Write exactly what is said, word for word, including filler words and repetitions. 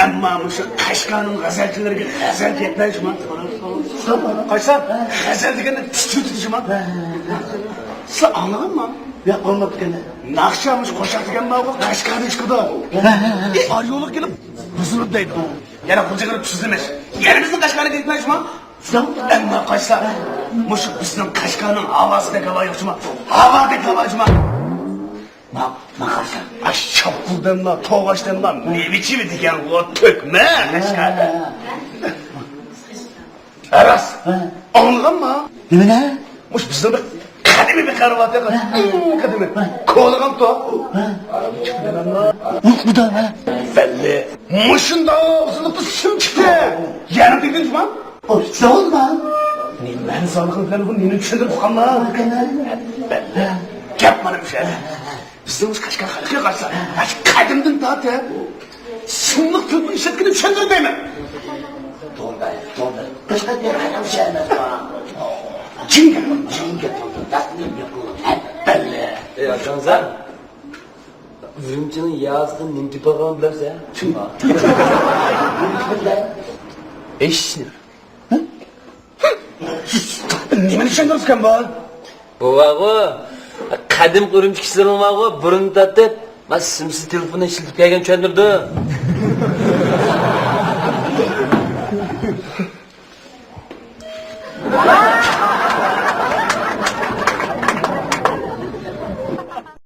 ئەمما مۇشۇ قەشقەرنىڭ غەزەلچىلىرىگە غەزەل يەتمەيدۇ جۇما. قايسا؟ غەزەل دېگەننى تىترىتىدۇ جۇما. سىلەر ئاڭلىغانما؟ ياق، ئاڭلاپتىكەن. ناخشا مۇشۇ قوشاق دېگەن بارغۇ، قەشقەرنىڭ ئىشقىدا. ئارىيولۇق كېلىپ بۇزۇلۇپ دەيدۇ. يەنە خوجىغا تۈزلىمەش. يەنە بىزنىڭ قەشقەرنىڭ كېلىپ جۇما. ئەمما قايسا؟ مۇشۇ بىزنىڭ قەشقەرنىڭ ھاۋاسىدەك ھاۋا يوق جۇما. ھاۋادەك ھاۋا جۇما. ما، ما قارىسا. ئا، شاپتۇلدىنلا، توغاچتىنلا، نېمىچىۋى دېگەن ئۇ تۆكمە، قەشقەر. راست. ھە. ئاڭلىغانما؟ نېمىنى؟ مۇشۇ بىزنىڭ بىر قەدىمىي بىر قەھۋەتى بار. ھە. ئەڭ قەدىمىي. ھە. كولىغانتو. ھە. ئۇ، ئۇدا، ھە. بەللى. مۇشۇنداق ئۇزۇنلۇقتا سىم چىقتى. يەنە دېگىن جۇما. ئۇ، زالما. نېمە زالغىن بىلەن بۇ نېمە چۈشەندۈرۈپ قالما؟ بەللى. گەپ مانا مۇشۇ. بىزنىڭ قەشقەر خەلقى قارىسا، ئاشۇ قەدىمدىن تارتىپ سىملىق تېلېفون ئىشلەتكىنى چۈشەندۈرمەيمەن. توغرا، توغرا. قەشقەر دېگەن ئادەم شەھەر ئەمەس. جىڭ گەپ، جىڭ گەپ. دەسلىك گەپ قىلغان. بەللى. ئەي ئاكاڭزا، ئۈرۈمچىنىڭ ياسىدىن نېمە تېپىلغانلىقىنى بىلەمسەن؟ كىم؟ ھېچنېمە. نېمىنى چۈشەندۈرۈپسىكەن بۇ؟ بۇ بارغۇ، قەدىمكى ئۈرۈمچى كىشىلىرىنىڭ بارغۇ، بۇرۇن تارتىپ، ما سىمسىز تېلېفوننى ئىشلىتىپ كەلگەن چۈشەندۈرىدۇ.